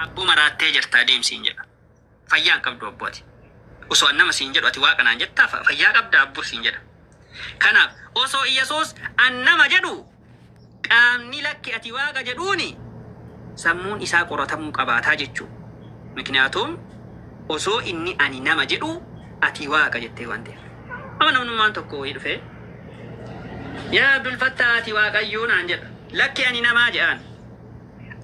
Abboo maraattee jirtaa deem siin jedha. Fayyaa hin qabdu abboo ati. Osoo an nama siin jedhu ati waaqa naan jettaa fayyaa qabdaa abboo siin jedha. Kanaaf osoo Iyyasuus an nama jedhu qaamni lakki ati waaqa jedhuuni sammuun isaa qoratamuu qabaataa jechuu. Mikniyaatum osoo inni ani nama jedhu ati waaqa jettee waan ta'eef. Amma namnummaan tokko wayii dhufee yaa Abdul Fattaa ati waaqayyoo naan jedha. Lakki ani namaa jedhaan.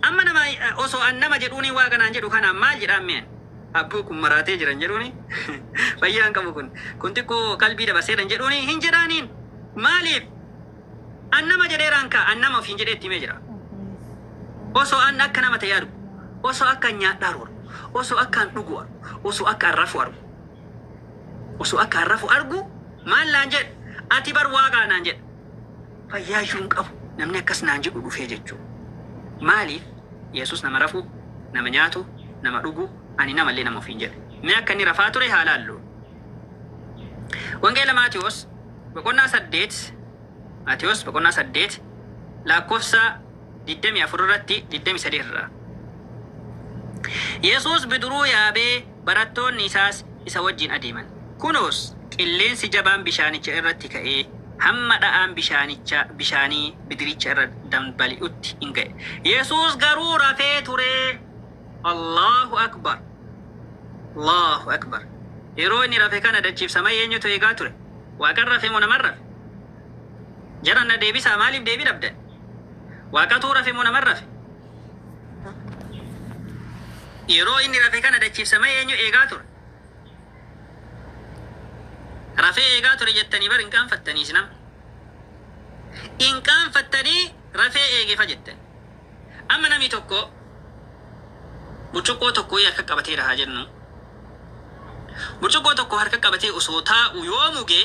Amma nama osoo an nama jedhuuni waaqa naan jedhu kanaan maal jedhaan mee ani? Abboo kun maraatee jira hin jedhuuni? Fayyaa hin qabu kun. Kun xiqqoo qalbii dabarseera hin jedhuuni? Hin jedhaaniin. Maaliif? An nama jedheeraan kaa an nama ofiin jedhee itti himee jira. Osoo an akka nama ta'e argu, osoo akka an nyaadhaaru argu, osoo akka an dhugu argu, osoo akka an rafu argu, osoo akka an rafu argu maal naan jedha? Ati bar waaqaa naan jedha. Fayyaa iyyuu hin qabu namni akkas naan jedhu dhufee jechuu. Maaliif? Yesus nama rafu, nama nyaatu, nama dhugu, ani namallee nama ofiin jedhe. Mee akka inni rafaa ture haa laallu. Wangeela Maatewos boqonnaa 8 Maatewos boqonnaa 8 lakkoofsa 24 irratti 23 irraa. Yesus bidiruu yaabee barattoonni isaas isa wajjin adeeman. Kunoos qilleensi jabaan bishaanicha irratti ka'ee hamma dha'aan bishaanicha bishaanii bidiricha irra dambali'utti in ga'e. Yesus garuu rafee ture. Allahu Akbar! Allahu Akbar! Yeroo inni rafe kana dachiif sama'ii eenyutu eegaa ture? Waaqan rafe moo naman rafe? Jaran na deebisaa maaliif deebii dhabdan? Waaqatuu rafe moo naman rafe? Yeroo inni rafe kana dachiif sama'ii eenyu eegaa ture? Rafee eegaa ture jettanii bar hin qaanfattanii isin amma. Hin qaanfattanii rafee eege fa jettan. Amma namni tokko burcuqqoo tokko wayii harka qabateera haa jennu. Burcuqqoo tokko harka qabatee osoo taa'u yoo muge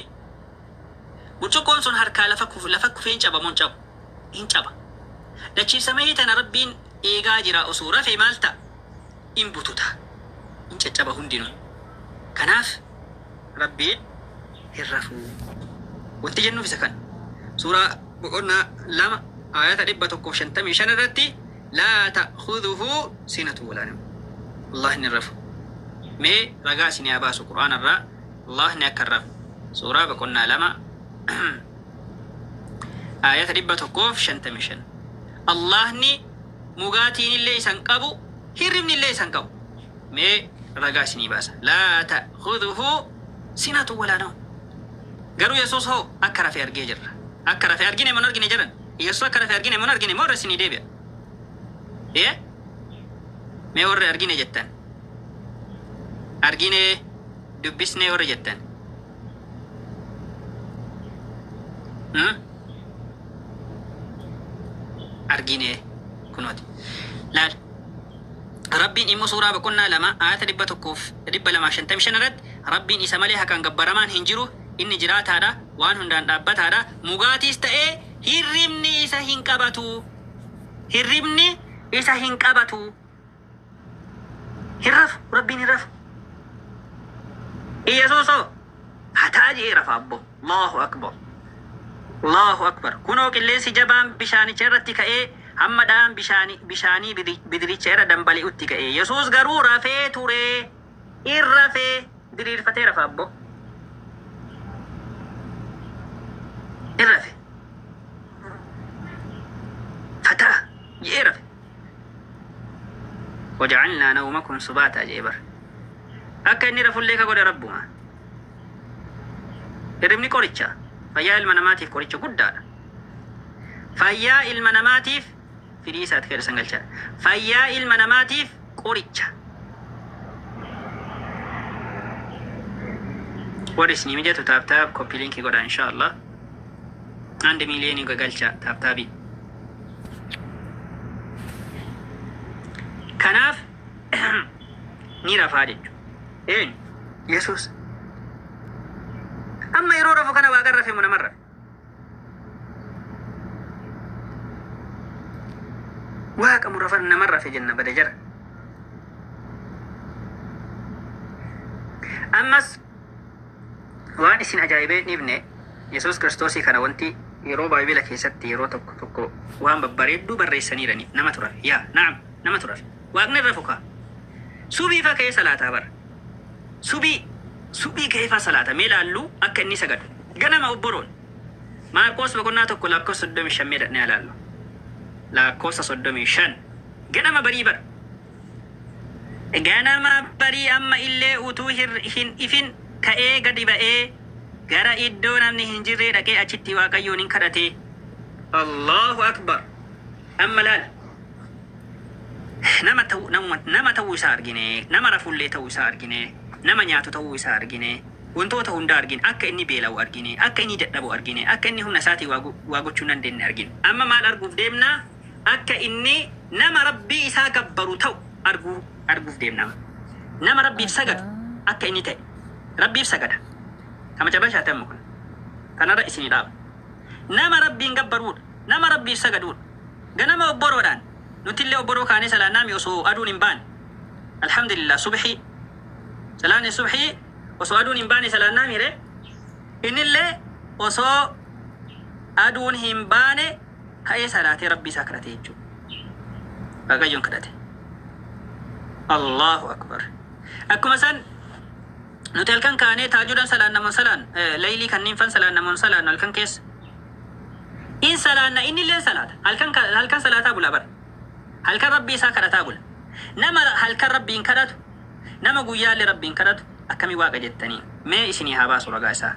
burcuqqoon sun harkaa lafa kufu lafa kufee hin caba moo hin cabu? Hin caba. Dachiif samayii tana Rabbiin eegaa jira osoo rafe maal ta'a? In bututa. In caccaba hundinuu. Kanaaf Rabbiin hin rafu. Wanti jennuuf isa kana. Suuraa boqonnaa 2 aayata 155 irratti laa ta'khudhuhu sinatu walaa nawm. Allahni hin rafu. Mee ragaa isinii haa baasu Qur'aana irraa Allahni akka hin rafne. Suuraa boqonnaa 2 aayata 155. Allahni mugaatiinillee isa hin qabu, hirribnillee isa hin qabu. Mee ragaa isinii baasa. Laa ta'khudhuhu sinatun walaa nawm. Garuu Yesuus hoo akka rafe argee jirra. Akka rafe argine moo hin argine jedhan? Yesuus akka rafe argine moo hin argine moo irra isinii deebi'a? Ee? Mee warri argine jettan? Argine dubbisnee warri jettan? Hmm? Argine kunooti. Laal. Rabbiin immo Suuraa boqonnaa 2 aayata 100 255 irratti Rabbiin isa malee haqaan gabbaramaan hin jiru, inni jiraataadha, waan hundaan dhaabbataadha, mugaatiis ta'ee hirribni isa hin qabatu. Hirribni isa hin qabatu. Hin rafu, Rabbiin hin rafu. Iyyasuus hoo hataa je'ee rafa abbo. Allahu Akbar. Allahu Akbar. Kunoo qilleensi jabaan bishaanicha irratti ka'ee hamma dha'aan bishaani, bishaanii bidiricha irra dambali'utti ga'e. Yesuus garuu rafee ture. In rafe. Diriirfatee rafa abbo. In rafe. Fataa je'ee rafe. Waja'alnaa nawmakum subaataa je'ee bar. Akka inni rafullee ka godhe Rabbuma. Hirribni qoricha. Fayyaa ilma namaatiif qoricha guddaadha. Fayyaa ilma namaatiif fidii isaati keessa san galchaa. Fayyaa ilma namaatiif qoricha. Warri isinii mijatu taap taap koppii linkii godhaa inshaa Allah. Andi miiliyoonii gagalchaa taap taabii. Kanaaf ni rafaa jechuudha. Eenyu? Yesuus. Amma yeroo rafu kana waaqan rafe moo naman rafe? Waaqa moo rafa naman rafe jenna bada jara. Ammas waan isin ajaa'ibee hin dhiifne Yesuus Kiristoosii kana wanti yeroo Baayibila keessatti yeroo tokko tokko waan babbareedduu barreessaniiraniif namatu rafe. Yaa na'am namatu rafe. Waaqni irra fuka. Subii fa ka'ee salaataa bara. Subii subii ka'ee fa salaata. Mee laallu akka inni sagadu. Ganama obboroon. Maarqoos boqonnaa 1 lakkoofsa 35 mee dhaqnee haa laallu. Lakkoofsa 35. Ganama barii bara. Ganama barii amma illee utuu hin ifin ka'ee gadi ba'ee gara iddoo namni hin jirree dhaqee achitti Waaqayyoon in kadhate. Allahu Akbar. Amma laal. Nama ta'uu namuma nama ta'uu isaa argine, nama rafullee ta'uu isaa argine, nama nyaatu ta'uu isaa argine, wantoota hundaa argine, akka inni beela'u argine, akka inni dadhabu argine, akka inni humna isaatiin waa waa gochuu hin dandeenye argine. Amma maal arguuf deemna? Akka inni nama Rabbii isaa gabbaru ta'u arguu arguuf deemna amma. Nama Rabbiif sagadu akka inni ta'e. Rabbiif sagada. Ka macarrashaati amma kun. Kanarra isinii dhaaba. Nama Rabbiin gabbaruudha. Nama Rabbiif sagaduudha. Ganama obboroodhaan nutillee obboroo kaanee salaannaami osoo aduun hin baane. Alhamdulillah subhii salaanni subhii osoo aduun hin baane salaannaami ree. Innillee osoo aduun hin baane ka'ee salaatee Rabbii isaa kadhate jechuudha. Waaqayyoon kadhate. Allahu Akbar. Akkuma san nuti halkan kaanee taajudan salaanna mon salaan laylii kanniin fan salaanna mon salaannu halkan keessa. In salaanna innilleen salaata. Halkan halkan salaataa bula bar. Halkan Rabbii isaa kadhataa bula. Nama halkan Rabbiin kadhatu, nama guyyaallee Rabbiin kadhatu akkamii Waaqa jettanii? Mee isinii haa baasu ragaa isaa.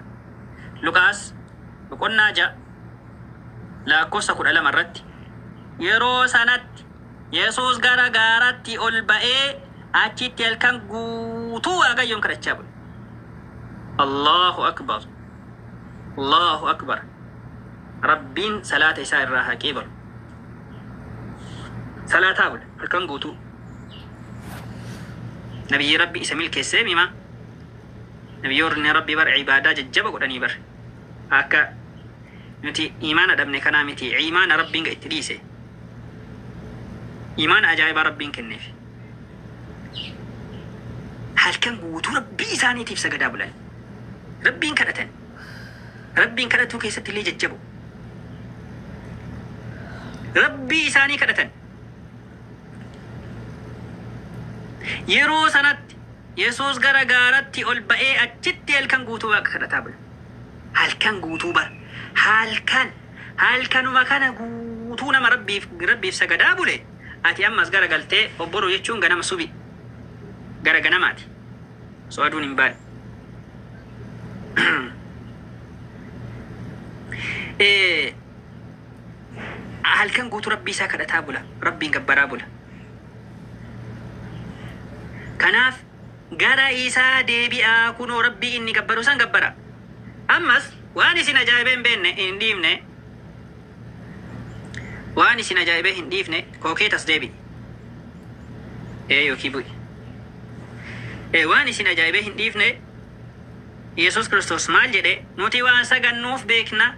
Luqaas boqonnaa 6 laakkofsa 12 irratti Yeroo sanatti Yesuus gara gaaratti ol ba'ee achitti halkan guutuu Waaqayyoon kadhachaa bule. Allahu Akbar Allahu Akbar Rabbiin salaata isaa irraa haa qeebalu. Salaataa bule halkan guutuu. Nabiyyii Rabbi isa milkeessee mima. Nabiyyoonni Rabbi bar ibaadaa jajjaba godhanii bar. Akka nuti iimaana dhabne kanaa miti. Iimaana Rabbiin itti dhiise. Iimaana ajaa'ibaa Rabbiin kenneef. Halkan guutuu Rabbii isaaniitiif sagadaa bulan. Rabbiin kadhatan. Rabbiin kadhatuu keessatti illee jajjabo. Rabbii isaanii kadhatan. Yeroo sanatti Yesuus gara gaaratti ol ba'ee achitti halkan guutuu Waaqa kadhataa bule. Halkan guutuu bara. Halkan halkanuma kana guutuu nama Rabbiif Rabbiif sagadaa bule ati ammas gara galtee obboroo jechuun ganama subi gara ganamaati. Osoo aduun hin baane. Halkan guutuu Rabbii isaa kadhataa bula. Rabbiin gabbaraa bula. Kanaaf gara isaa deebi'aa kunoo Rabbii inni gabbaru san gabbaraa. Ammas waan isin ajaa'ibee hin beekne hin dhiifne waan isin ajaa'ibee hin dhiifne kookeet as deebi'i. Ee yookiin bu'i. Ee waan isin ajaa'ibee hin dhiifne Yesuus Kiristoos maal jedhe nuti waan sagannuuf beekna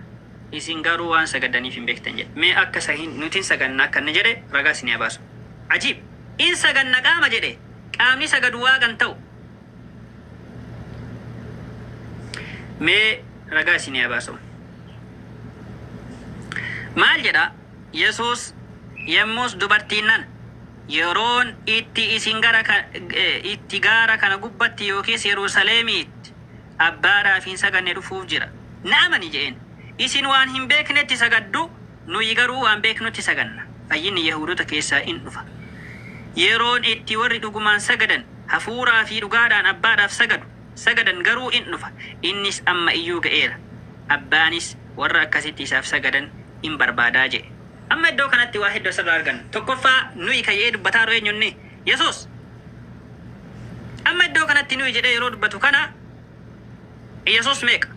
Isin garuu waan sagaddaniif hin beektan jedhe. Mee akka isa hin nuti hin saganna akka inni jedhe ragaa isinii haa baasu. Ajiib! In saganna qaama jedhe. Qaamni sagadu Waaqa hin ta'u. Mee ragaa isinii haa baasu. Maal jedha? Yesuus yemmus dubartiin nana, yeroon itti isin gara itti gaara kana gubbatti yookiis Yerusaleemiitti Abbaadhaaf hin saganne dhufuuf jira. Na amani je'een. Isin waan hin beeknetti sagaddu, nuyi garuu waan beeknutti saganna. Fayyinni Yahuudota keessaa in dhufa. Yeroon itti warri dhugumaan sagadan, hafuuraa fi dhugaadhaan Abbaadhaaf sagadu, sagadan garuu in dhufa, innis amma iyyuu ga'eera. Abbaanis warra akkasitti isaaf sagadan in barbaada je'e. Amma iddoo kanatti waa hedduu asirraa arganna. Tokkoffaa nuyi kan jedhee dubbataaru eenyu inni? Yesuus. Amma iddoo kanatti nuyi jedhee yeroo dubbatu kana Yesuus meeqa?